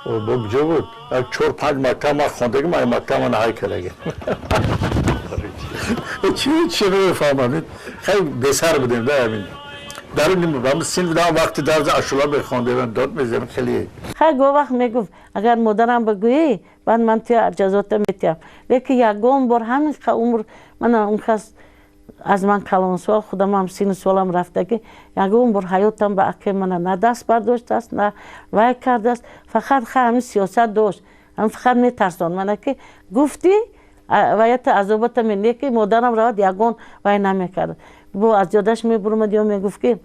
Бо куҷо буд? Як чор панҷ мактаб ман хондагӣ, ман мактаб ман ҳай кардагӣ. Чи чи намефаҳмам, хеле бесар будем да, ҳамин дар ин синф будам, вақти дарзи ашула мехондем, дод мезадем хеле. Хай, го вақт мегуфт, агар модарам бигӯӣ, баъд ман туя ҷазота метиҳам. Лекин ягон бор ҳамин умр мана он кас аз ман калонсол, худамам сину солам рафтагӣ, ягон бор ҳаётам ба акаи мана на даст бардоштааст, на вай кардааст. Фақат хай ҳамин сиёсат дошт, ҳамин фақат метарсонд мана, ки гуфтӣ, ваята азобата ме. Лекин модарам равад, ягон вай намекард, бо аз ёдаш мебуромад ё мегуфт, ки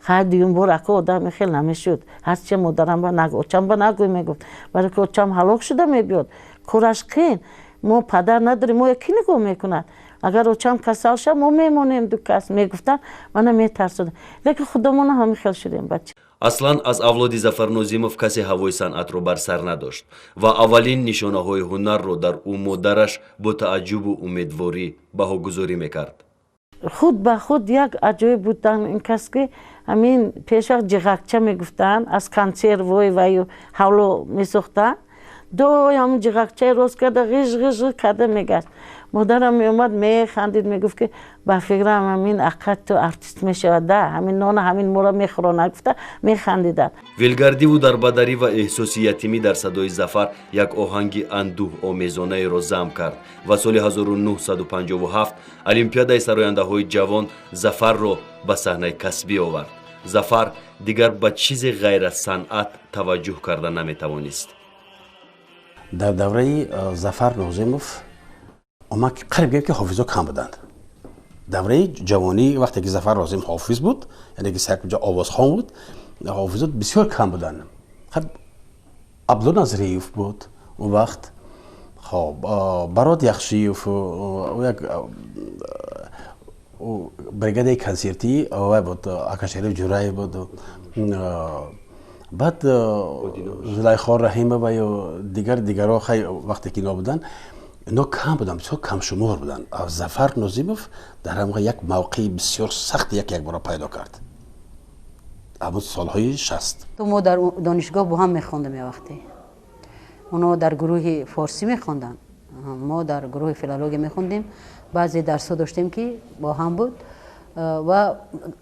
хай, дуюм бор ака одам хел намешуд, ҳарчи модарам ба нагӯ, очам ба нагӯй, мегуфт, барои ки очам ҳалок шуда мебиёд, кораш қин, мо падар надорем, мо ки нигоҳ мекунад, агар очам касал шав, мо мемонем ду кас, мегуфтанд, мана метарсодам. Лекин худомона ҳамин хел шудем, бача. Аслан аз авлоди Зафар Нозимов касе ҳавои санъатро бар сар надошт ва аввалин нишонаҳои ҳунарро дар ӯ модараш бо тааҷҷубу умедворӣ баҳогузорӣ мекард. Худ ба худ як аҷоиб будан ин кас, ки ҳамин пешвақт ҷиғакча мегуфтанд, аз консервои ваю ҳавло месохтанд, дои ҳамин ҷиғакчаи рост карда, ғиж ғиж карда мегашт. Модарам меомад, механдид, мегуфт, ки ба фикрам, ҳамин ақад ту артист мешавад да, ҳамин нона ҳамин моро мехӯронад, гуфта механдиданд. Велгардиву дарбадарӣ ва эҳсоси ятимӣ дар садои Зафар як оҳанги андӯҳомезонаеро зам кард ва соли 1957 олимпиадаи сарояндаҳои ҷавон Зафарро ба саҳнаи касбӣ овард. Зафар дигар ба чизе ғайр аз санъат таваҷҷӯҳ карда наметавонист. Дар давраи Зафар Нозимов омад, қариб гӯем, ки ҳофизо кам буданд. Давраи ҷавонӣ, вақте ки Зафар Нозим ҳофиз буд, яъне ки ҷо овозхон буд, ҳофизо бисёр кам буданд. Абдулло Назриев буд он вақт, хоб, Барот Яхшиев, як бригадаи консертӣ вай буд, Акашариф Ҷураев буд, баъд Зулайхо Раҳимова ё дигар дигарро. Хай, вақте ки ино буданд, ино кам буданд, бисёр камшумор буданд. Зафар Нозимов дар ҳамон як мавқеи бисёр сахт як якбора пайдо кард, ҳамон солҳои 60. Мо дар донишгоҳ бо ҳам мехондем. Я вақте оно дар гурӯҳи форсӣ мехонданд, мо дар гурӯҳи филология мехондем. Баъзе дарсҳо доштем, ки бо ҳам буд. Ва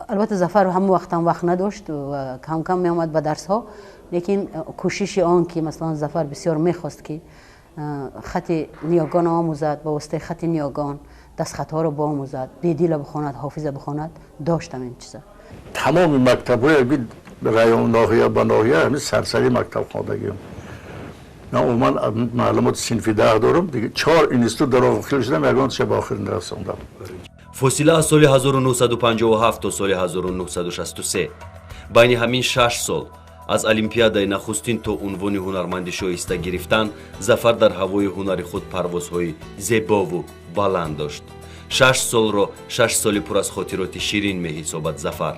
албатта, Зафар ҳамон вақтам вақт надошт ва кам кам меомад ба дарсҳо. Лекин кӯшиши он ки, масалан, Зафар бисёр мехост, ки хати ниёгон омӯзад, ба воситаи хати ниёгон дастхатҳоро боомӯзад, Бедила бихонад, Ҳофиза бихонад, доштам ин чиза. Тамоми мактабҳои район, ноҳия ба ноҳия, ҳамин сарсари мактаб хондагиам. Ман умуман маълумоти синфи 10 дорам, чор институт дар охир шудам, ягонташа ба охир нарасондам. Фосила аз соли 1957 то соли 1963, байни ҳамин 6 сол, аз олимпиадаи нахустин то унвони ҳунарманди шоиста гирифтан, Зафар дар ҳавои ҳунари худ парвозҳои зебову баланд дошт. 6 солро 6 соли пур аз хотироти ширин меҳисобад Зафар.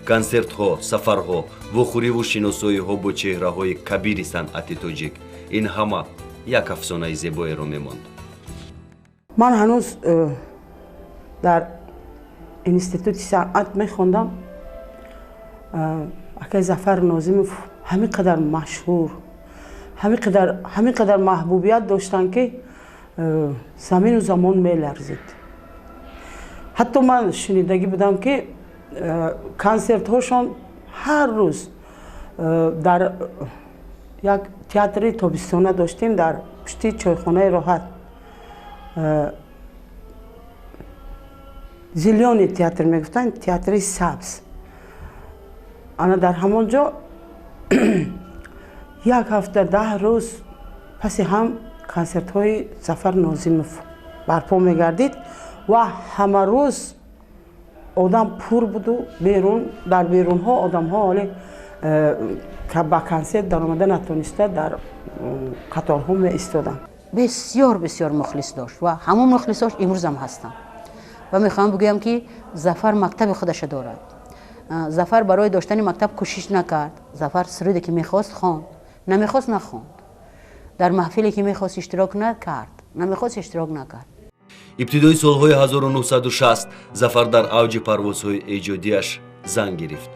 Консертҳо, сафарҳо, вохӯриву шиносоиҳо бо чеҳраҳои кабири санъати тоҷик — ин ҳама як афсонаи зебоеро мемонд. Ман ҳанӯз дар институти санъат мехондам. Акаи Зафар Нозимов ҳамин қадар машҳур, ҳамин қадар маҳбубият доштанд, ки замину замон меларзид. Ҳатто ман шунидагӣ будам, ки консертҳошон ҳар рӯз дар як театри тобистона доштем дар пушти чойхонаи Роҳат, «Зелёный театр» мегуфтанд, театри сабз. Ана дар ҳамон ҷо як ҳафта, 10 рӯз паси ҳам консертҳои Зафар Нозимов барпо мегардид ва ҳама рӯз одам пур буду берун, дар берунҳо одамҳо ҳоле ба консерт даромада натониста, дар қаторҳо меистоданд. Бисёр бисёр мухлис дошт ва ҳамон мухлисош имрӯзам ҳастанд. Ва мехоҳам бигӯям, ки Зафар мактаби худаша дорад. Зафар барои доштани мактаб кӯшиш накард. Зафар суруде ки мехост, хонд, намехост, нахонд, дар маҳфиле ки мехост иштирок кунад, кард, намехост, иштирок накард. Ибтидои солҳои 1960 Зафар дар авҷи парвозҳои эҷодиаш зан гирифт.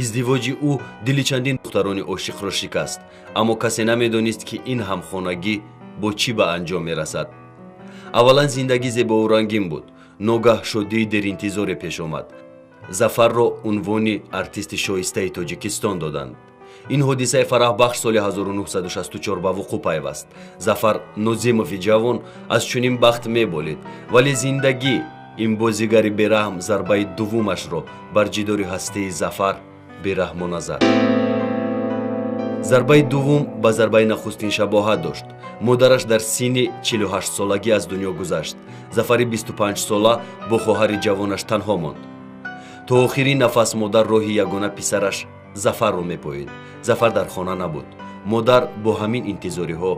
Издивоҷи ӯ дили чандин духтарони ошиқро шикаст, аммо касе намедонист, ки ин ҳамхонагӣ бо чӣ ба анҷом мерасад. Аввалан зиндагӣ зебову рангин буд. Ногаҳ шодии деринтизоре пеш омад. Зафарро унвони артисти шоистаи Тоҷикистон доданд. Ин ҳодисаи фараҳбахш соли 1964 ба вуқӯъ пайваст. Зафар Нозимови ҷавон аз чунин бахт меболид, вале зиндагӣ, ин бозигари бераҳм, зарбаи дуввумашро бар ҷидори ҳастии Зафар бераҳмона зад. Зарбаи дуввум ба зарбаи нахустин шабоҳат дошт. Модараш дар синни 48-солагӣ аз дунё гузашт. Зафари 25-сола бо хоҳари ҷавонаш танҳо монд. То охирин нафас модар роҳи ягона писараш Зафарро мепоид. Зафар дар хона набуд. Модар бо ҳамин интизориҳо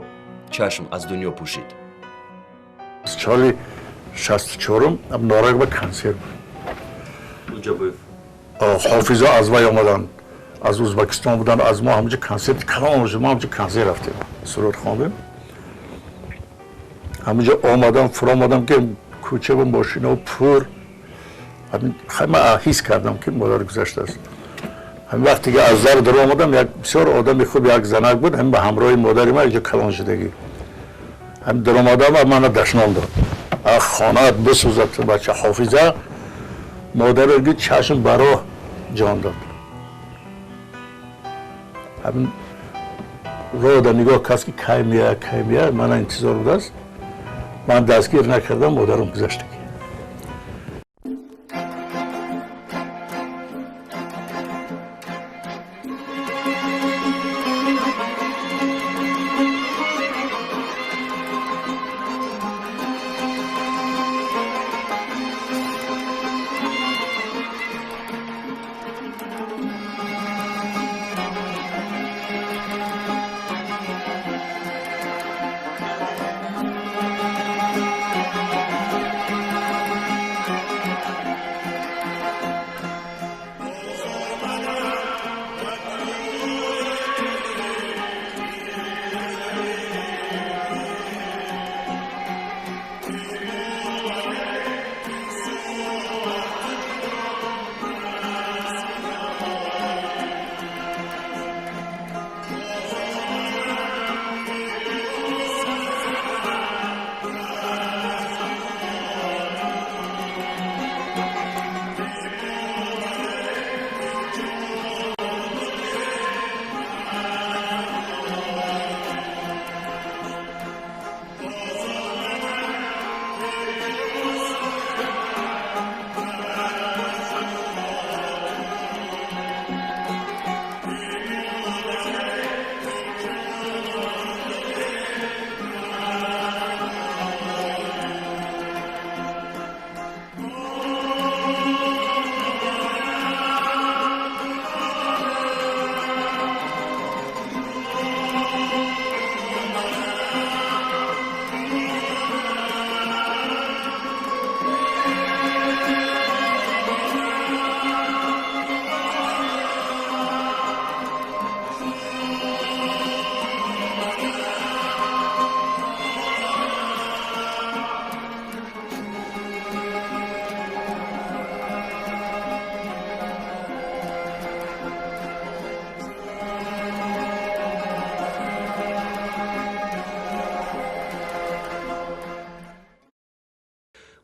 чашм аз дунё пӯшид. Соли 64-ум Норак ба консерт буд. Ҳофизо аз вай омаданд, аз Ӯзбекистон буданд, аз мо ҳамҷа консерт калон шуд, мо ҳамҷа консерт рафтем, суруд хондем. Ҳамҷа омадам, фуромадам, ки кӯча ва мошинаҳо пур. Ман ҳис кардам, ки модар гузаштааст. Ҳамин вақте ки аз дар даромадам, як бисёр одами хуб, як занак буд, ҳамин ба ҳамроҳи модари ман инҷо калон шудагӣ. Ҳамин даромадам ва мана дашном дод. Ах, хонаат бисӯзад, ту бача. Ҳофиза модарро дид, чашм ба роҳ ҷон дод. Ҳамин роҳ дар нигоҳ кас, ки кай меяд, кай меяд, мана интизор будааст. Ман дастгир накардам, модарам гузаштагӣ.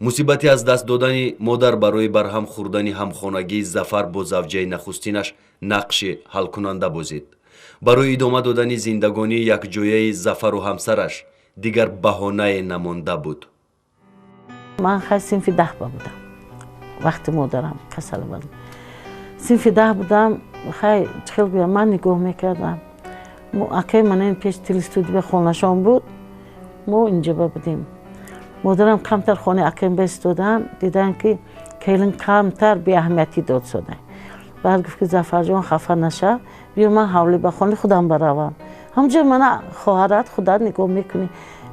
Мусибати аз даст додани модар барои барҳам хӯрдани ҳамхонагии Зафар бо завҷаи нахустинаш нақши ҳалкунанда бозид. Барои идома додани зиндагонии якҷояи Зафару ҳамсараш дигар баҳонае намонда буд. Ман хай синфи 10 будам вақти модарам касал буд. Синфи 10 будам, хай чӣ хел гӯям, ман нигоҳ мекардам. Акаи манин пеш телестудия хонашон буд, мо инҷоба будем. Модарам камтар хонаи акаим бистодам, дидам, ки келин камтар беаҳамиятӣ дод сода. Баъд гуфт, ки Зафарҷон, хафа нашав, биё ман ҳавлӣ ба хонаи худам баравам. Ҳамҷо мана хоҳарат худат нигоҳ мекунӣ.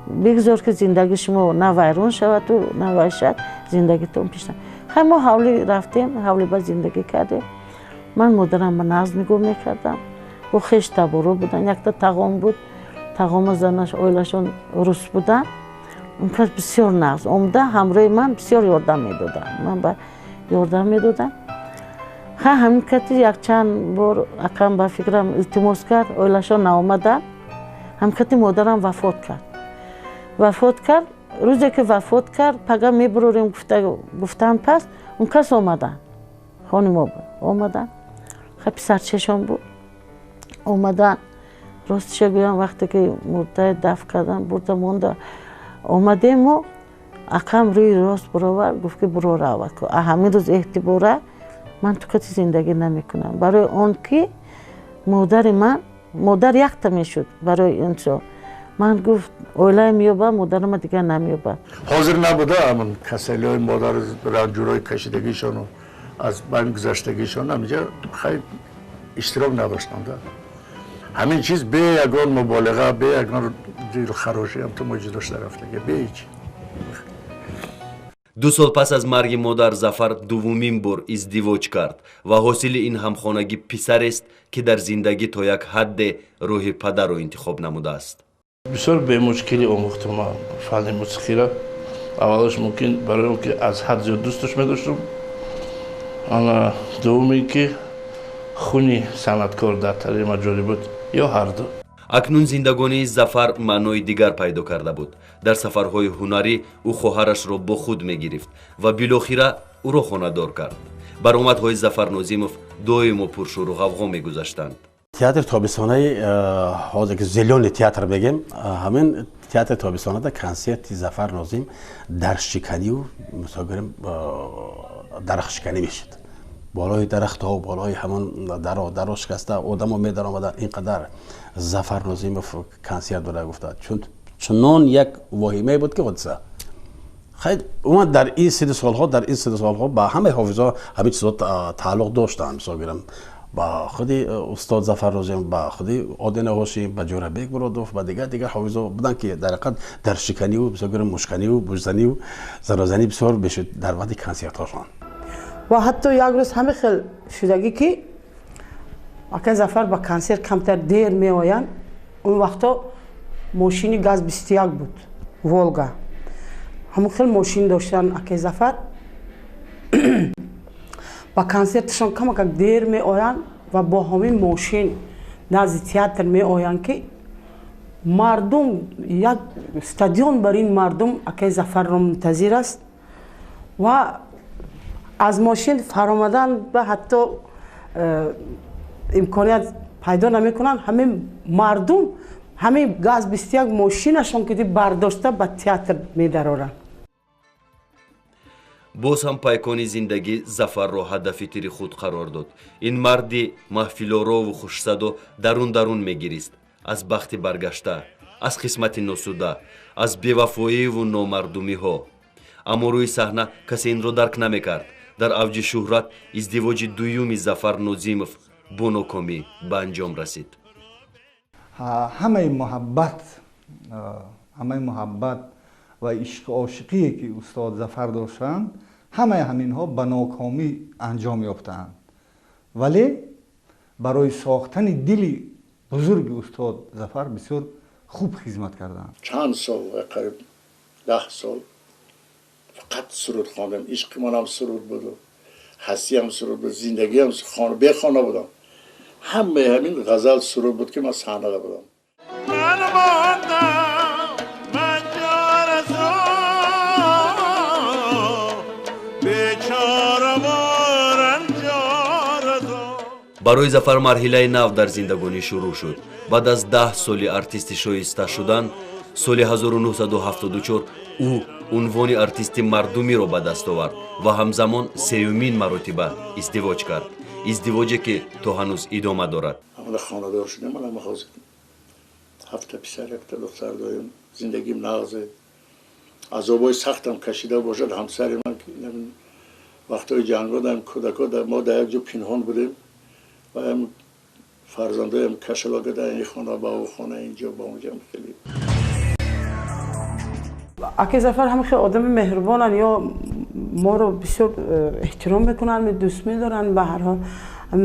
Бигзор, ки зиндагии шумо на вайрон шаваду на вай шавад, зиндагитон пеш. Хай, мо ҳавлӣ рафтем, ҳавлӣ ба зиндагӣ кардем. Ман модарам ба нағз нигоҳ мекардам. Бо хеш таборо будан, якта тағом буд, тағома занаш оилашон рус буданд. Он кас бисёр нағз омада ҳамроҳи ман бисёр ёрдам медоданд, ман ба ёрдам медодам. Ха, ҳамин кати якчанд бор акам ба фикрам илтимос кард, оилашон наомаданд. Ҳамин кати модарам вафот кард. Вафот кард. Рӯзе ки вафот кард, пага мебурорем гуфтан, пас он кас омаданд, хони мо омаданд. Ха, писарчашон буд, омаданд. Ростиша гӯям, вақте ки мурдае дафт кардан, бурда монда омадем мо, акам рӯи рост буровард, гуфт ки буро рава. Ҳамин рӯз эҳтибора ман ту кати зиндагӣ намекунам, барои он ки модари ман модар якта мешуд барои инсон. Ман, гуфт, оилае меёбам, модарама дигар намеёбам. Ҳозир набуда, ҳамон касалиҳои модар, ранҷурои кашидагишону аз байн гузаштагишон ҳаминҷа хайр иштирок надоштам да. Ҳамин чиз бе ягон муболиға, бе ягон дилхарошӣ ҳам ту мо ҷудо шуда рафтаги, бе ҳеҷ. 2 сол пас аз марги модар Зафар дуввумин бор издивоҷ кард ва ҳосили ин ҳамхонагӣ писарест, ки дар зиндагӣ то як ҳадде роҳи падарро интихоб намудааст. Бисёр бемушкилӣ омӯхтам ман фанни мусиқиро. Аввалаш, мумкин, барои он ки аз ҳад зиёд дӯсташ медоштам, ана дуввум ин ки хуни санъаткор дар тари ма ҷорӣ буд, ё ҳарду. Акнун зиндагонии Зафар маънои дигар пайдо карда буд. Дар сафарҳои ҳунарӣ ӯ хоҳарашро бо худ мегирифт ва билохира ӯро хонадор кард. Баромадҳои Зафар Нозимов доимо пуршӯру ғавғо мегузаштанд. Театри тобистонаи, ҳозир ки Зелёный театр мегем, ҳамин театри тобистонада консерти Зафар Нозим даршиканию, мисол гирем, дарахтшиканӣ мешуд. Болои дарахтҳо, болои ҳамон даро даро шикаста одамо медаромаданд. Ин қадар Зафар Нозимов консерт дора гуфта, чун чунон як воҳимае буд, ки ҳодиса. Хайр, умуман дар ин сину солҳо ба ҳамаи ҳофизҳо ҳамин чизҳо тааллуқ доштанд. Мисол гирам, ба худи устод Зафар Нозим, ба худи Одина Ҳошим, ба Ҷӯрабек Муродов, ба дигар дигар ҳофизҳо буданд, ки дар ҳақиқат даршиканию, мисол гирам, мушканию, бужзанию, занозанӣ бисёр мешуд дар вақти консертҳошон. Ва ҳатто як рӯз ҳамин хел шудагӣ, ки акай Зафар ба консерт камтар дер меоянд. Он вақто мошини газ 21 буд, Волга, ҳамон хел мошин доштан акай Зафар. Ба консерташон камакак дер меоянд ва бо ҳамин мошин назди театр меоянд, ки мардум, як стадион бар ин мардум акай Зафарро мунтазир аст ва аз мошин фаромадан ба ҳатто имконият пайдо намекунанд. Ҳамин мардум ҳамин газ 21 мошинашон ки бардошта ба театр медароранд. Боз ҳам пайкони зиндагӣ Зафарро ҳадафи тири худ қарор дод. Ин марди маҳфилорову хушсадо дарун дарун мегирист аз бахти баргашта, аз қисмати носуда, аз бевафоиву номардумиҳо. Аммо рӯи саҳна касе инро дарк намекард. Дар авҷи шӯҳрат издивоҷи дуюми Зафар Нозимов бо нокомӣ ба анҷом расид. Ҳамаи муҳаббат ва ишқу ошиқие, ки устод Зафар доштанд, ҳамаи ҳаминҳо ба нокомӣ анҷом ёфтаанд, вале барои сохтани дили бузурги устод Зафар бисёр хуб хизмат карданд. Чанд сол, қариб 10 сол фақат суруд хондам. Ишқи манам суруд буду, ҳастиам суруд буд, зиндагиам бехона будам. Ҳамаи ҳамин ғазал, суруд буд, ки ман саҳнада будам. Ман мондам, ман ҷоразо, бечораворам ҷоразо. Барои Зафар марҳилаи нав дар зиндагонӣ шурӯъ шуд. Баъд аз 10 соли артисти шоиста шудан, соли 1974 ӯ унвони артисти мардумиро ба даст овард ва ҳамзамон сеюмин маротиба издивоҷ кард, издивоҷе ки то ҳанӯз идома дорад. Ҳамала хонадор шудем. Ман ҳозир ҳафта писар, якта духтар дорем. Зиндагим нағзе, азобҳои сахтам кашида бошад ҳамсари ман, ки вақтҳои ҷангҳо дар кӯдакҳо мо дар як ҷо пинҳон будем ва фарзандоям кашалога дар ин хона ба о хона, инҷо ба онҷо хеле. Аки Зафар ҳама хеле одами меҳрубонанд ё моро бисёр эҳтиром мекунанд, дӯст медоранд. Ба ҳар ҳол,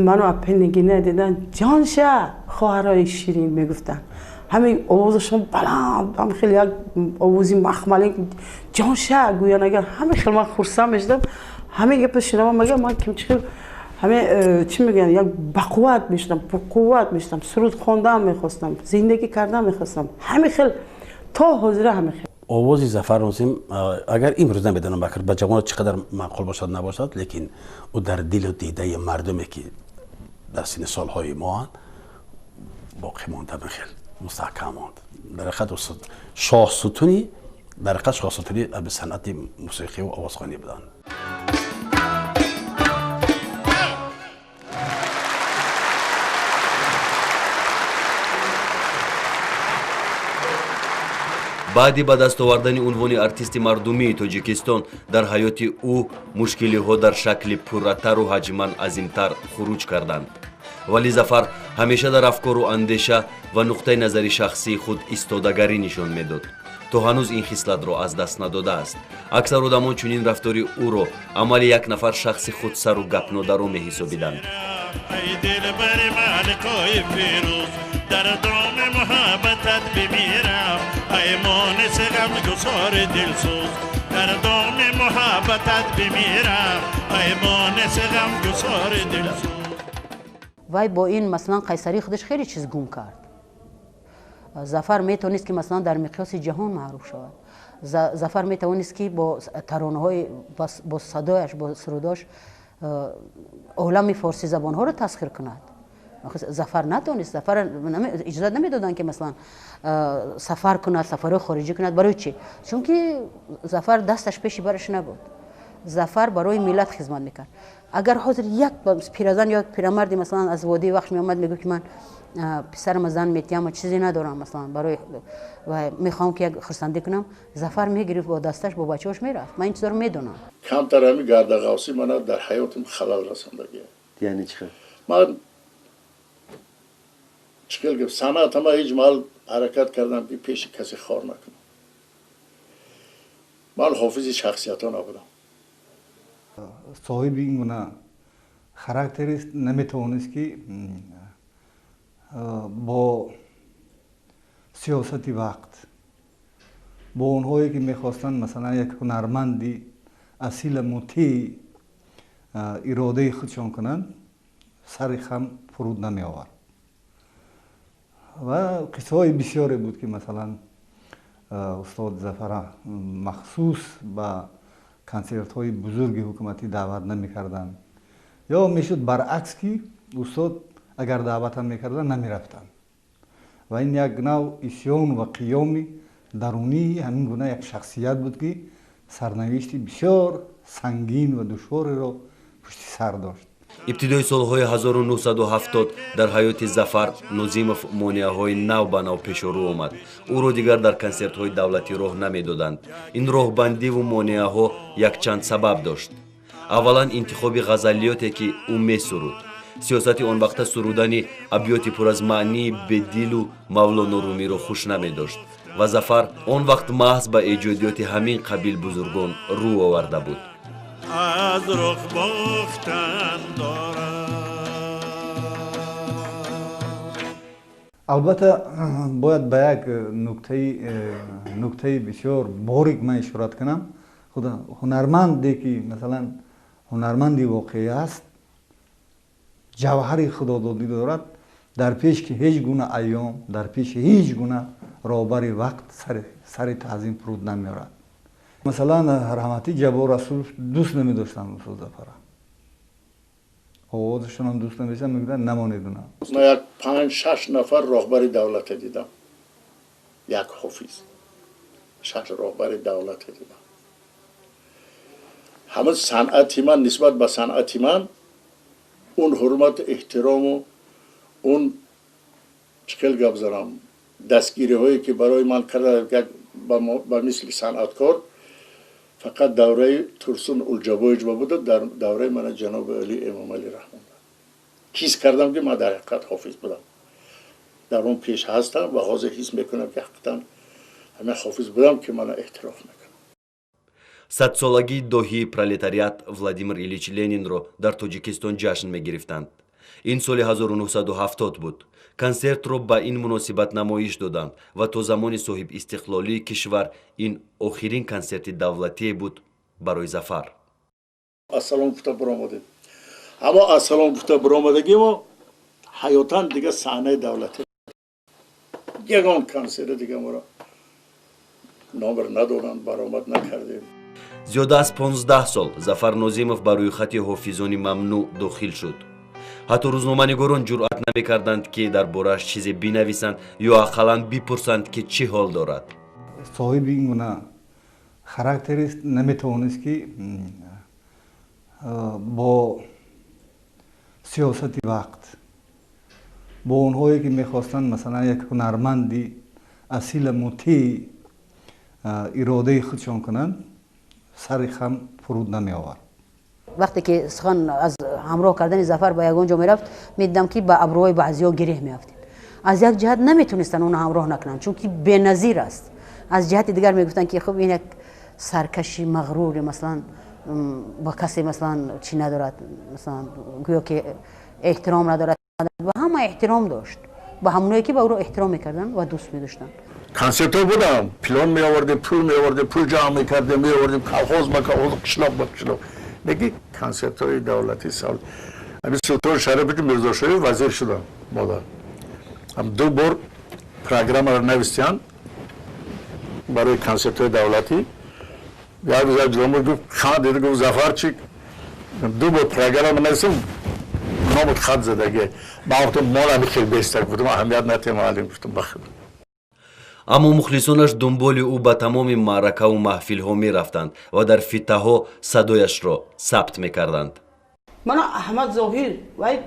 ману апаи Нигина дидан, «Ҷонша, хоҳарои ширин» мегуфтанд. Ҳамин овозашон баланд, ҳам хеле як овози махмалин, «Ҷонша» гӯян агар, ҳамин хел ман хурсанд мешудам. Ҳамин гапа шунавам, мегам ман кимчихел. Ҳаме чӣ мегӯянд, як бақувват мешудам, пурқувват мешудам, суруд хондан мехостам, зиндагӣ кардан мехостам. Ҳамин хел то ҳозира ҳамин хел. Овози Зафар Нозим агар имрӯз намедонам ба ҷавонот чӣ қадар маъқул бошад набошад, лекин ӯ дар дилу дидаи мардуме ки дар синни солҳои моанд боқӣ монда, хел мустаҳкам монд. Дар ҳақиқат шоҳсутуни, дар ҳақиқат шоҳсутуни санъати мусиқиву овозхонӣ буданд. Баъди ба даст овардани унвони артисти мардумии Тоҷикистон дар ҳаёти ӯ мушкилиҳо дар шакли пурратару ҳаҷман азимтар хуруҷ карданд. Вале Зафар ҳамеша дар афкору андеша ва нуқтаи назари шахсии худ истодагарӣ нишон медод. То ҳанӯз ин хислатро аз даст надодааст. Аксар одамон чунин рафтори ӯро амали як нафар шахси худсару гапнодаро меҳисобиданд. Дар доми муҳаббатат бимирам, ай монис ғамгусори дилсӯз. Дар доми муҳаббатат бимирам, ай монис ғамгусори дилсӯз. Вай бо ин масалан қайсарии худаш хеле чиз гум кард. Зафар метавонист ки масалан дар миқёси ҷаҳон маъруф шавад. Зафар метавонист ки бо таронаҳои, бо садояш, бо сурудош олами форсизабонҳоро тасхир кунад. Зафар натавонист. Зафар иҷозат намедоданд ки масалан сафар кунад, сафарҳои хориҷӣ кунад. Барои чӣ? Чунки Зафар дасташ пеши бараш набуд. Зафар барои миллат хизмат мекард. Агар ҳозир як пиразан ё пирамарде масалан аз водии Вахш меомад, мегуфт ки ман писарама зан метиҳам, чизе надорам масалан барои ва мехоҳам ки як хурсандӣ кунам, Зафар мегирифт бо дасташ, бо бачаҳош мерафт. Ман ин чизоро медонам. Камтар ҳами гардағавсӣ мана дар ҳаётим халал расондагия. Яъне чӣ хел? Ман чӣ хел гап, санъатама ҳеҷ маҳал ҳаракат кардам ки пеши касе хор накунам. Ман ҳофизи шахсиятҳо набудам. Соҳиби ин гуна характерист наметавонист ки бо сиёсати вақт, бо онҳое ки мехостанд масалан як ҳунарманди асила мутеи иродаи худшон кунанд, сари хам фуруд намеовард. Ва қиссаҳои бисёре буд ки масалан устод Зафара махсус ба консертҳои бузурги ҳукуматӣ даъват намекарданд, ё мешуд баръакс ки устод агар даъватам мекарданд намерафтанд. Ва ин як нав исён ва қиёми дарунии ҳамин гуна як шахсият буд ки сарнавишти бисёр сангин ва душвореро пушти сар дошт. Ибтидои солҳои 1970 дар ҳаёти Зафар Нозимов монеаҳои нав ба нав пешорӯ омад. Ӯро дигар дар консертҳои давлатӣ роҳ намедоданд. Ин роҳбандиву монеаҳо якчанд сабаб дошт. Аввалан, интихоби ғазалиёте ки ӯ месуруд. Сиёсати он вақта сурудани абёти пур аз маънии бедилу Мавлоно Румиро хуш намедошт ва Зафар он вақт маҳз ба эҷодиёти ҳамин қабил бузургон рӯ оварда буд. Аз рух бофтан дорад. Албатта бояд ба як нуктаи бисёр борик ман ишорат кунам. Ҳунарманде ки масалан ҳунарманди воқеӣ аст, ҷавҳари худододӣ дорад, дар пеш ки ҳеҷ гуна айём, дар пеши ҳеҷ гуна роҳбари вақт сари таъзим фуруд намеорад. Масалан раҳматӣ Ҷаббор Расулов дӯст намедоштанд устод Зафара, овозашонам дӯст намедоштанд, мегуфтанд намонедунам. Ман як 5-6 нафар роҳбари давлата дидам, як ҳофиз, 6 роҳбари давлата дидам. Ҳама санъати ман нисбат ба санъати ман он ҳурмату эҳтирому он чӣ хел гап занам, дастгириҳое ки барои ман карда ба мисли санъаткор фақат давраи Турсун Улҷабоевич буда, дар давраи мана ҷаноби Али Эмомалӣ Раҳмон ҳис кардам ки ман дар ҳақиқат ҳофиз будам. Дар он пеш ҳастам ва ҳозир ҳис мекунам ки ҳақиқатан ҳамин ҳофиз будам ки мана эътироф мекунам. Садсолагии доҳии пролетариат Владимир Ильич Ленинро дар Тоҷикистон ҷашн мегирифтанд. Ин соли 1970 буд. Консертро ба ин муносибат намоиш доданд ва то замони соҳибистиқлолии кишвар ин охирин консерти давлатие буд барои Зафар. Ассалом гуфта баромадем. Ҳамо ассалом гуфта биромадагӣ мо ҳаётан дига саҳнаи давлатӣ ягон консерт дига моро номер надоданд, баромад накардем. Зиёда аз 15 сол Зафар Нозимов ба рӯйхати ҳофизони мамнӯъ дохил шуд. Ҳатто рӯзноманигорон ҷуръат намекарданд, ки дар борааш чизе бинависанд ё ақаллан бипурсанд, ки чӣ ҳол дорад. Соҳиби ин гуна характерист наметавонист, ки бо сиёсати вақт, бо онҳое ки мехостанд, масалан, як ҳунарманди асила мутеи иродаи худшон кунанд, сари хам фуруд намеовард. Вақте ки сухан аз ҳамроҳ кардани Зафар ба ягон ҷо мерафт, медидам, ки ба абрӯҳои баъзиҳо гиреҳ меафтид. Аз як ҷиҳат наметонистанд онро ҳамроҳ накунанд, чунки беназир аст. Аз ҷиҳати дигар мегуфтанд, ки хуб, ин як саркаши мағруре, масалан, ба касе, масалан, чӣ надорад, масалан, гӯё ки эҳтиром надорад. Ба ҳама эҳтиром дошт, ба ҳамоное ки ба ӯро эҳтиром мекарданд ва дӯст медоштанд. Консертҳо будам, план меовардем, пул меовардем, пул ҷамъ мекардем, меовардем колхоз ба колхоз, қишлоқ ба қишлоқ. Лекин консертҳои давлатӣ сал ҳамин Султон Шарипов, ки Мирзошоев вазир шудам, модар ҳам ду бор программаро навистиянд барои консертҳои давлатӣ. Як рӯз як ҷомур гуфт, хандид, гуфт: «Зафарчик, ду бор программа навистам, номат хат задагӣ». Ман гуфтам: «Мол ҳами хел беста». Гуфтам: «Аҳамият натиҳ, муаллим», гуфтам, бахир. Аммо мухлисонаш дунболи ӯ ба тамоми маъракаву маҳфилҳо мерафтанд ва дар фиттаҳо садояшро сабт мекарданд. Мана Аҳмад Зоҳир, вай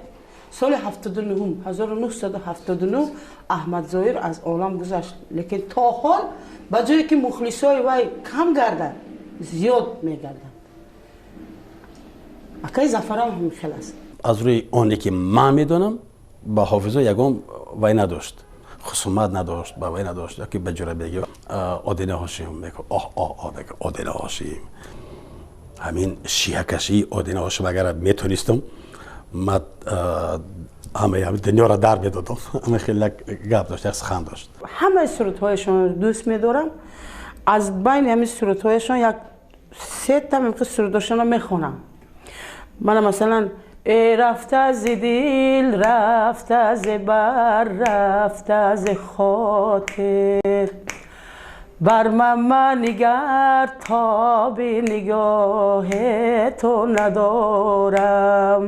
соли 79-ум, 1979 Аҳмад Зоҳир аз олам гузашт, лекин то ҳол ба ҷое ки мухлисои вай кам гардад, зиёд мегарданд. Акаи Зафарам ҳамин хел аст. Аз рӯи оне ки ман медонам, ба ҳофизо ягон вай надошт, хусумат надошт, ба вай надошт, ёки ба ҷурабеги Одина Ҳошим мегӯ, оҳ, оҳ, оҳ, Одина Ҳошим, ҳамин шиҳакашии Одина Ҳошим, агар метонистам, ман ҳамаи дунёро дар медодам. Ҳама хеле як гап дошт, як сухан дошт. Ҳамаи сурудҳояшонро дӯст медорам. Аз байни ҳамин сурудҳояшон як сета сурудошонро мехонам. Мана, масалан: Э рафта зи дил, рафта зи бар, рафта зи хотир, бар ман нигар, тоби нигоҳи ту надорам.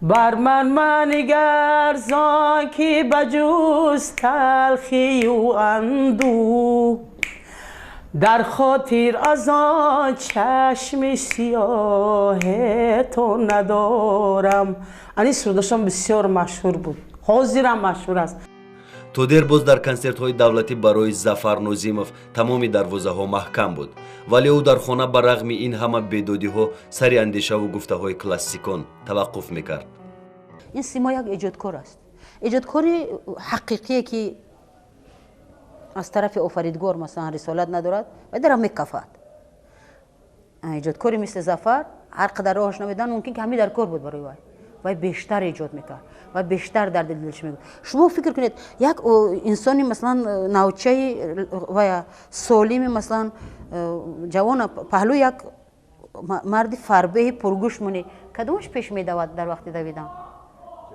Бар ман нигар, зон ки ба ҷуз талхию андӯ дар хотир аз он чашми сиёҳи ту надорам. Ани сурудашон бисёр машҳур буд, ҳозирам машҳур аст. То дер боз дар консертҳои давлатӣ барои Зафар Нозимов тамоми дарвозаҳо маҳкам буд, вале ӯ дар хона ба рағми ин ҳама бедодиҳо сари андешаву гуфтаҳои классикон таваққуф мекард. Ин симо як эҷодкор аст, эҷодкори ҳақиқие, ки аз тарафи офаридгор, масалан, рисолат надорад ва дара мекафад. Эҷодкори мисли Зафар ҳар қадар роҳаш намедиҳанд, мумкин ки ҳамин дар кор буд барои вай. Вай бештар эҷод мекард ва бештар дар дилаш мегуфт. Шумо фикр кунед, як инсони, масалан, навчаи ва солими, масалан, ҷавона паҳлӯи як марди фарбеҳи пургӯш монӣ, кадомаш пеш медавад дар вақти давидан?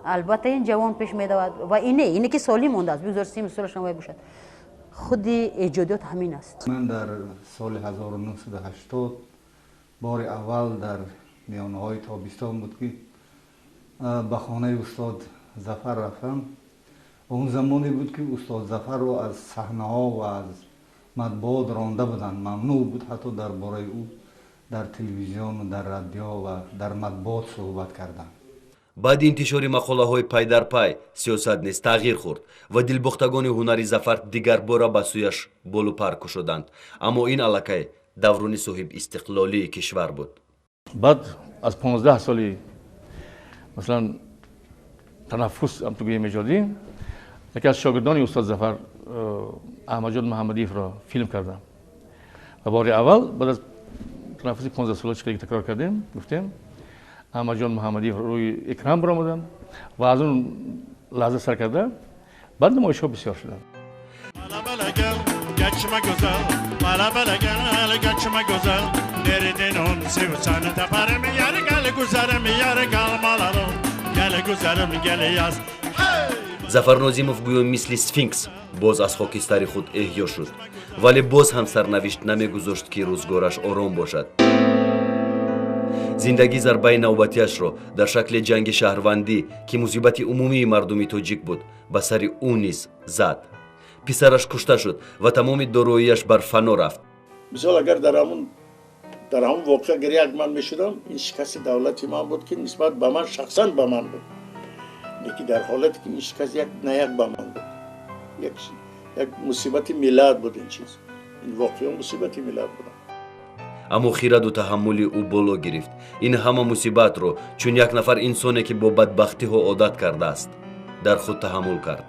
Албатта, ин ҷавон пеш медавад. Ва ине, ине ки солим мондааст, бигзор сими солашон вай бошад. Худи эҷодиёт ҳамин аст. Ман дар соли 1980 бори аввал дар миёнаҳои тобистон буд, ки ба хонаи устод Зафар рафтам. Он замоне буд, ки устод Зафарро аз саҳнаҳо ва аз матбуот ронда буданд, мамнӯъ буд ҳатто дар бораи ӯ дар телевизиону дар радио ва дар матбуот суҳбат кардан. Баъди интишори мақолаҳои пайдарпай сиёсат низ тағйир хӯрд ва дилбохтагони ҳунари Зафар дигарбора ба сӯяш болупар кушоданд. Аммо ин аллакай даврони соҳибистиқлолии кишвар буд. Баъд аз 15 соли, масалан, танаффус, ҳамту гӯем, эҷодӣ, яке аз шогирдони устод Зафар, Аҳмадҷон Муҳаммадиевро филм кардам ва бори аввал баъд аз танаффуси 15 сола, чӣ такрор кардем, гуфтем, Аҳмадҷон Муҳаммадиев рӯи экран баромаданд ва аз он лаҳза сар карда баъд намоишҳо бисёр шуданд. Geçme güzel, bala bala gel, geçme güzel. Nereden on sevsen taparım, yar gel güzelim, yar kalmalarım. Gel güzelim, gel yaz. Зафар Нозимов гӯё мисли сфинкс боз аз хокистари худ эҳё шуд, вале боз ҳам сарнавишт намегузошт, ки рӯзгораш ором бошад. Зиндагӣ зарбаи навбатиашро дар шакли ҷанги шаҳрвандӣ, ки мусибати умумии мардуми тоҷик буд, ба сари ӯ низ зад. Писараш кушта шуд ва тамоми дороияш бар фано рафт. Мисол, агар дар ҳамон воқеа агар як ман мешудам, ин шикасти давлати ман буд, ки нисбат ба ман шахсан ба ман буд. Лекин дар ҳолате ки ин шикаст як на як ба ман буд, як мусибати миллат буд. Ин чиз, ин воқеа мусибати миллат буд. Аммо хираду таҳаммули ӯ боло гирифт. Ин ҳама мусибатро чун як нафар инсоне, ки бо бадбахтиҳо одат кардааст, дар худ таҳаммул кард.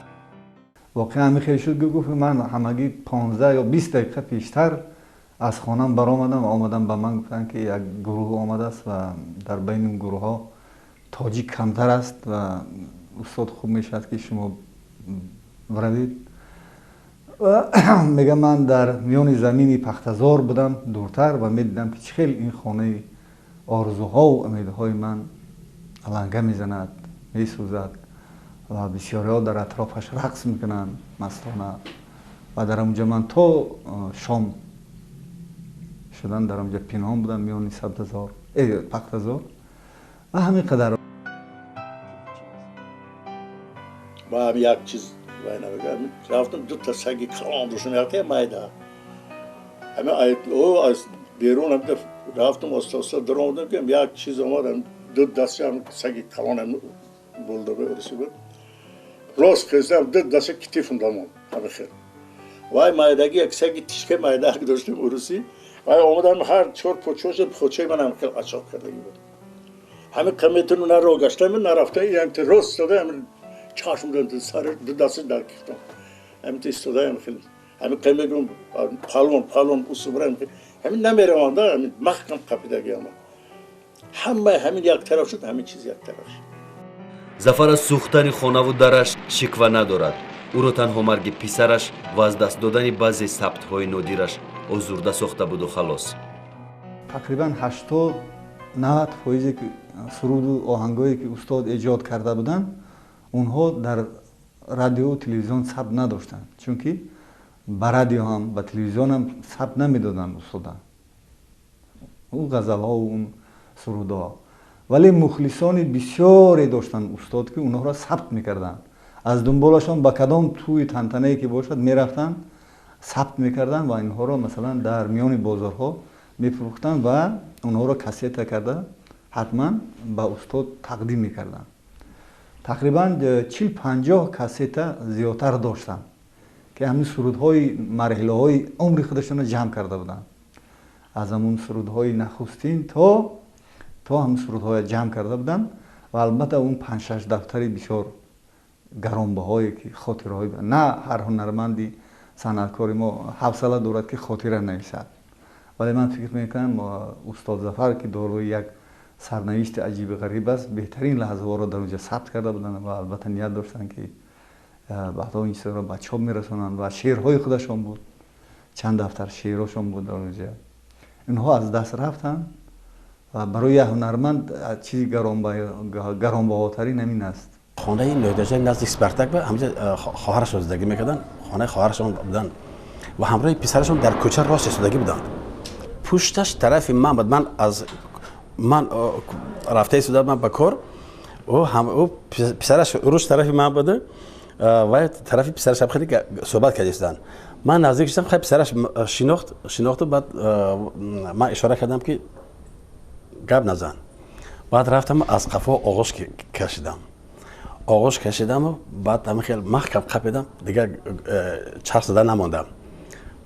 Воқеа ҳамин хел шуд, гуфт ман ҳамагӣ 15 ё 20 дақиқа пештар аз хонаам баромадам ва омадам, ба ман гуфтанд, ки як гурӯҳ омадааст ва дар байни он гурӯҳҳо тоҷик камтар аст ва устод хуб мешавад, ки шумо биравед. Мегам, ман дар миёни замини пахтазор будам дуртар ва медидам, ки чӣ хел ин хонаи орзуҳову умедҳои ман аланга мезанад, месӯзад ва бисёриҳо дар атрофаш рақс мекунанд мастона. Ва дар онҷа ман то шом шудан дар онҷа пинҳон будам миёни сабзазор, пахтазор ва ҳамин қадар. Ма як чиз рафтам, дута саги калон доштам, якта майда. Ҳама аз берун рафтам, оста оста даромадам, ки як чиз омад, ду дастам саги калон булдог урусӣ буд. Рост хездам, ду даста китифам дамон ҳама хел. Вай майдаги як саги тишка майда доштем урусӣ. Вай омадам, ҳар чор почоша почаи ман ҳам хел ачоқ кардагӣ буд. Ҳамин қаметину на роҳ гаштам, нарафта, рост истода, чашм сар ду даст дар кифтам. Ҳамин истодаям хел. Ҳамин қамегум палон палон усубра ҳамин намераванда, ҳамин маҳкам қапидагиам. Ҳама ҳамин як тараф шуд, ҳамин чиз як тараф шуд. Зафар аз сӯхтани хонаву дараш шиква надорад. Ӯро танҳо марги писараш ва аз даст додани баъзе сабтҳои нодираш озурда сохта буду халос. Тақрибан 80-90 фоизе суруду оҳангое, ки устод эҷод карда буданд, онҳо дар радиову телевизион сабт надоштанд, чунки ба радио ҳам ба телевизион ҳам сабт намедоданд устода он ғазалҳову он сурудҳо. Вале мухлисони бисёре доштанд устод, ки онҳоро сабт мекарданд. Аз дунболашон ба кадом тӯи тантанае ки бошад мерафтанд, сабт мекарданд ва инҳоро масалан дар миёни бозорҳо мефурӯхтанд ва онҳоро кассета карда ҳатман ба устод тақдим мекарданд. Тақрибан 40-50 кассета зиёдтар доштанд, ки ҳамин сурудҳои марҳилаҳои умри худашонро ҷамъ карда буданд. Аз ҳамун сурудҳои нахустин то ҳамун сурудҳоя ҷамъ карда буданд ва албатта он 5-6 дафтари бисёр гаронбаҳое, ки хотираҳои на ҳар ҳунарманди санъаткори мо ҳавсала дорад, ки хотира нависад. Вале ман фикр мекунам, устод Зафар, ки дорои як сарнавишти аҷиби ғариб аст, беҳтарин лаҳзаҳоро дар онҷа сабт карда буданд ва албатта ният доштанд, ки баъдҳо ин чизҳоро ба чоп мерасонанд ва шеърҳои худашон буд, чанд дафтар шеърҳошон буд дар онҷа. Инҳо аз даст рафтанд ва барои як ҳунарманд чизи гаронбаҳотарин ҳамин аст. Хонаи Нӯҳдаҷа назди Спартак ба ҳамҷа хоҳарашон зиндагӣ мекарданд, хонаи хоҳарашон буданд ва ҳамроҳи писарашон дар кӯча рост истодагӣ буданд. Пушташ тарафи ман буд. Ман аз ман рафта истода будам ба кор, ӯ писараш рӯш тарафи ман буд ва тарафи писараш хеле суҳбат карда истоданд. Ман наздик шудам, хай писараш шинохту баъд ман ишора кардам, ки гап назан. Баъд рафтам, аз қафо оғоз кашидам. Оғоз кашидаму баъд ҳамин хел маҳкам қапидам, дигар чарх зада намондам.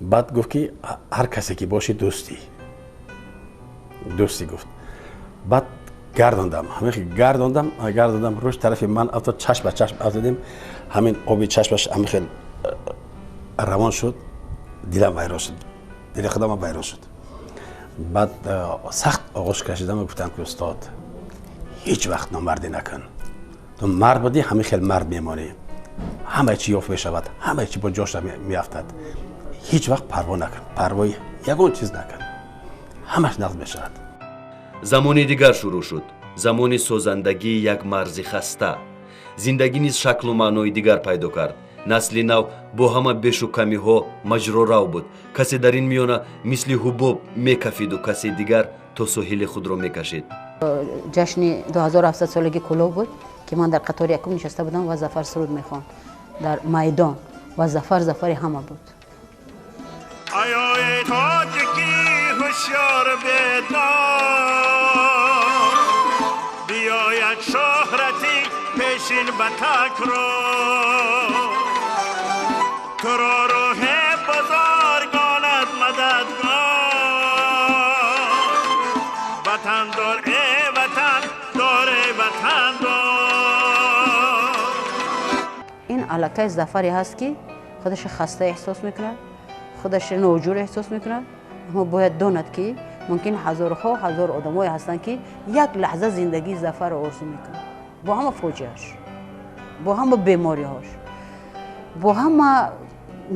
Баъд гуфт, ки ҳар касе ки бошӣ, дӯстӣ дӯстӣ гуфт. Баъд гардондам, ҳамин хел гардондам, рӯш тарафи ман афтод, чашм ба чашм афтодем, ҳамин оби чашмаш ҳамин хел равон шуд, дилам вайрон шуд, дили худамам вайрон шуд. Баъд сахт оғӯш кашидам, гуфтам, ки устод, ҳеҷ вақт номардӣ накун, ту мард будӣ, ҳамин хел мард мемонӣ, ҳамаи чи ёфт мешавад, ҳамаи чи бо ҷоша меафтад, Ҳеҷ вақт парво накун, парвои ягон чиз накун, ҳамаш нақд мешавад. Замони дигар шурӯъ шуд, замони созандагии як марзи хаста. Зиндагӣ низ шаклу маънои дигар пайдо кард. Насли нав бо ҳама бешу камиҳо маҷрорав буд. Касе дар ин миёна мисли ҳубоб мекафиду касе дигар то соҳили худро мекашид. Ҷашни 2700 солаги Кӯлоб буд, ки ман дар қатори якум нишаста будам ва Зафар суруд мехонд дар майдон ва Зафар зафари ҳама буд. Аёи тоҷикӣ ҳушёр бедор, биёяд шӯҳрати пешин ба такрор, туро рӯҳи бузургонат мададгор, ватан дор э ватан дор э ватан дор. Ин аллакай Зафаре ҳаст, ки худаш хаста эҳсос мекунад, худаш ноҷур эҳсос мекунад, аммо бояд донад, ки мумкин ҳазорҳо ҳазор одамое ҳастанд, ки як лаҳза зиндагии Зафарро орзу мекунанд, бо ҳама фоҷиаш, бо ҳама бемориҳош, бо ҳама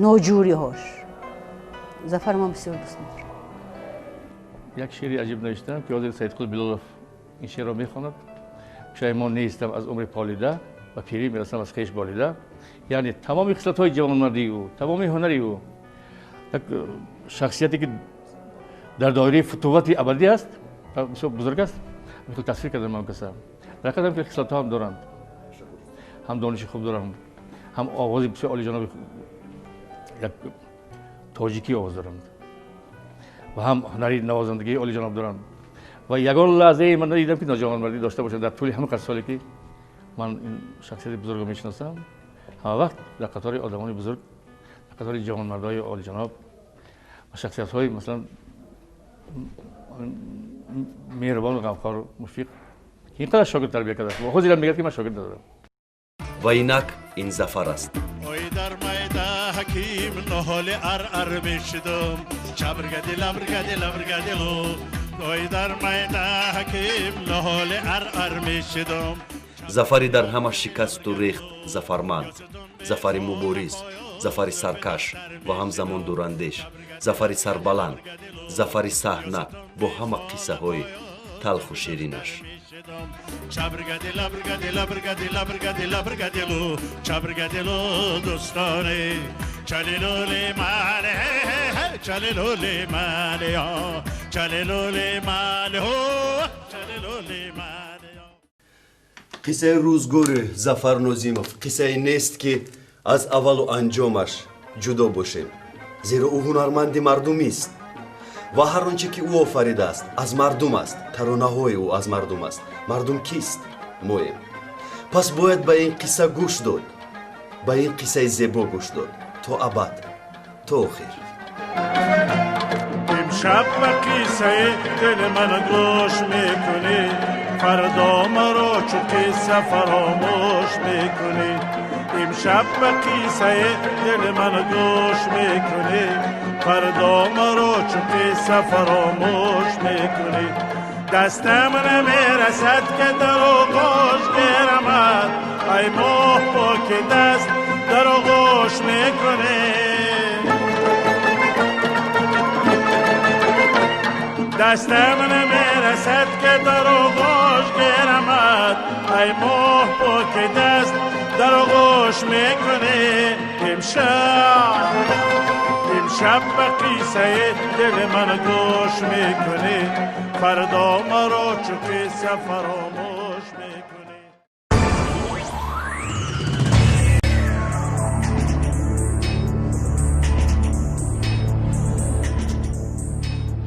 ноҷӯриҳош. Зафар ман бисёр дӯст медорам. Як шеъри аҷиб навиштам, ки ҳозир Саидқул Билолов ин шеърро мехонад. Пушаймон нестам аз умри полида, ба пирӣ мерасам аз хеш болида. Яъне тамоми хислатҳои ҷавонмардии ӯ, тамоми ҳунари ӯ, як шахсияте, ки дар доираи футуввати абадӣ аст, бисёр бузург аст, хел тасвир кардам. Ман каса дар ҳақиқат ҳам хислатҳо ҳам доранд, ҳам дониши хуб доранд, ҳам овози бисёр олиҷаноби як тоҷикӣ овоз доранд ва ҳам ҳунари навозандагии олиҷаноб доранд. Ва ягон лаҳзае ман надидам, ки ноҷавонмардӣ дошта бошанд. Дар тӯли ҳама қадр соле, ки ман ин шахсияти бузургро мешиносам, ҳама вақт дар қатори одамони бузург, дар қатори ҷавонмардҳои олиҷаноб ва шахсиятҳои масалан меҳрубону ғамхору мушфиқ, ки ин қадар шогирд тарбия кардааст ва ҳозирам мегӯяд, ки ман шогирд надорам. Ва инак ин Зафар аст. Ой, дар майда ҳаким ноҳоли ар-ар мешидум, чабргадила бргадила бргадилу. Ой, дар майда ҳаким ноҳоли ар-ар мешидум. Зафари дар ҳама шикасту рехт зафарманд, Зафари мубориз, Зафари саркаш ва ҳамзамон дурандеш, Зафари сарбаланд, Зафари саҳна бо ҳама қиссаҳои талху ширинаш. Чабргадила бргадила бргадила бргадила бргадилу, чабргадилу дӯстоне, чалилули мале, чалилули мале, чалилули мале, чалилули мале. Қиссаи рӯзгори Зафар Нозимов қиссае нест, ки аз аввалу анҷомаш ҷудо бошем, зеро ӯ ҳунарманди мардумист ва ҳар он че ки ӯ офаридааст, аз мардум аст. Таронаҳои ӯ аз мардум аст. Мардум кист? Моем. Пас бояд ба ин қисса гӯш дод, ба ин қиссаи зебо гӯш дод то абад, то охир. Имшаб ба қиссаи дили ман гӯш мекунӣ, фардо маро чу қисса фаромӯш мекунӣ. Имшаб ба қиссаи дили ман гӯш мекунӣ, фардо маро чу қисса фаромӯш мекунӣ. Дастам намерасад, ки дар оғӯш гирамад, ай моҳ поки даст дар оғӯш мекунӣ. Дастам намерасад, ки дар оғӯш гирамад, ай моҳ поки даст дар оғӯш мекунӣ. Имшаб, имшаб ба қиссаи дили ман гӯш мекунӣ, фардо маро чу қисса фаромӯш.